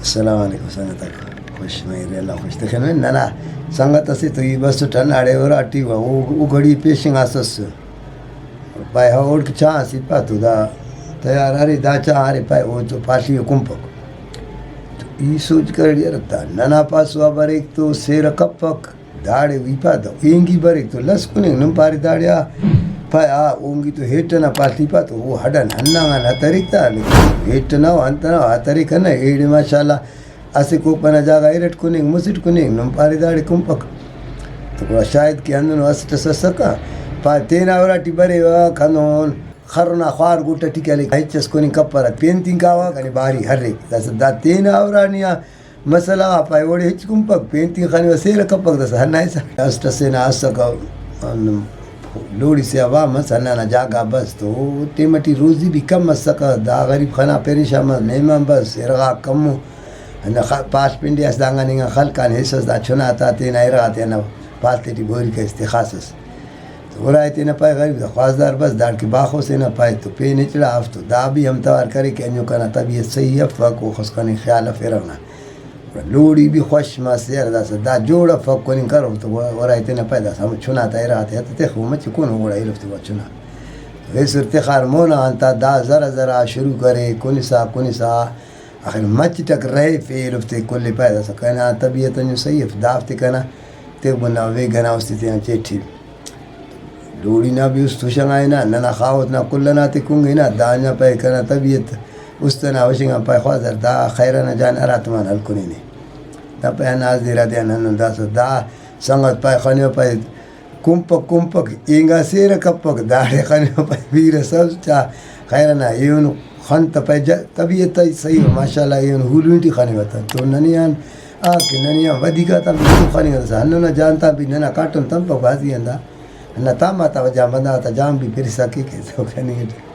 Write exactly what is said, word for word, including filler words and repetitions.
السلام علیکم سنگت آک، خوش مہرے، اللہ خوش تخنوے۔ ننا سنگت اسے تو ای بسٹ ہنداڑے اراٹی و او، او گھڑی پیشنگاسس۔ پائے ہا اوڑکہ چاہس، ای پا تو دا تیار ارے، دا چاہ ارے، پائے او تو پاڷی ءِ کنپک۔ تو ای سوچ کریٹ یار، دا ننا پاسو آ بریک تو سیرہ کپک۔ داڑے ای پا تو اینگی بریک تو لس کننگ، نم پارے داڑے آ پائے آ اونگی تو ہیٹ ئنا پاڷی پا تو او ہڈ آن ہنداغان ہتریک تا، لیکن ہیٹ ئنا او انت ئنا او ہتریک ہندا ایڑے ماشاءاللہ۔ اسہ کوپہ نا جاگہ ارٹ کننگ، مسٹ کننگ، نم پارے داڑے کنپک۔ تو گڑا شاید کہ ہندنو اسٹ ئس اسکہ، پائے تینا اراٹی بریوک ہندن خر ئنا خوار گٹ ئٹی کہ ہلیک ہچ ئس کننگ کپرہ، پین تنکاوہ کنے باری ہریک۔ داسہ دا تینا اراٹی آ مسئلہ غا پائے اوڑے ہچ کنپک، پین تنگ خنوہ سیرہ کپک، داسہ ہندا حساب۔ اسٹ ئسے نا اسکہ، ہندن لوڑی سے آ وا مس، ہندا نا جاگہ بس تو او ٹائم ئٹی روزی بھی کم اسکہ، دا غریب خنا پریشان مس، مہمان بس، ارغاک کمو۔ ہندا خ-، پاڷ پنڈی اس دانگان انگا خلق آن ہیسس، دا چنا تا تینا ارغا تینا پاڷ تیٹی بوری کریس تخاسس۔ تو اُرائے تینا پائے غریب دا خواستار بس داڑکہ باخوس ہنا پائے تو پین ہچڑا اف تو دا بھی ہم توار کرے کہ انجو کنا طبیعت صحیح افک، اوخس کنے خیال اف ارغ نا۔ لوڑی بھی خوش مس یار، داسہ دا جوڑ افک کننگ کرو تو اُرائے تینا پائے داسہ ہمو چنا تا ارغا تے ہتہ تخ او مچہ کن او گڑا ایلو تے گڑا چنا۔ تو ایسر تخار مونا آن تا دا ذرا ذرا شروع کرے کنسا کنسا۔ آخر مچ ٹک رہیفے ایلوفتے کل ئے پائے داسہ کنا طبیعت انجو صحیح اف، دافتے کنا تیغ بنداو ویگ ئنا استے تینا چیٹی۔ لوڑی نا بھی است ہشنگا ہنا، ننا خاہوت نا کل ئنا تے کنگ ہنا، دا انجا پائے کنا طبیعت است ئنا ہشنگ آن پائے خواہدار دا خیر ئنا جان ہراتم آن ہلکنے نے۔ دا پائے ہندا زیرا دے آن ہندن داسہ دا سنگت پائے خنیوہ پائے کنپک کنپک اینگا سیرہ کپک، داڑے خنوہ پائے بیرہ سبز چا خیر ئنا ایہن خن تہ پائے ج-، طبیعت ءِ صحیح ءُ ماشاءاللہ ایہن ہولوئی ٹی خنوہ تہ تو ننے آن آ کہ ننے آن ودیک آتا بھی تو خننگ داسہ ہندن نا جان تا بھی ننا کاٹم تمپک بھازی آن دا ہندا تام آتا وجہ آن بندغ آتا جان بھی پرسا کے کہ تو خننگ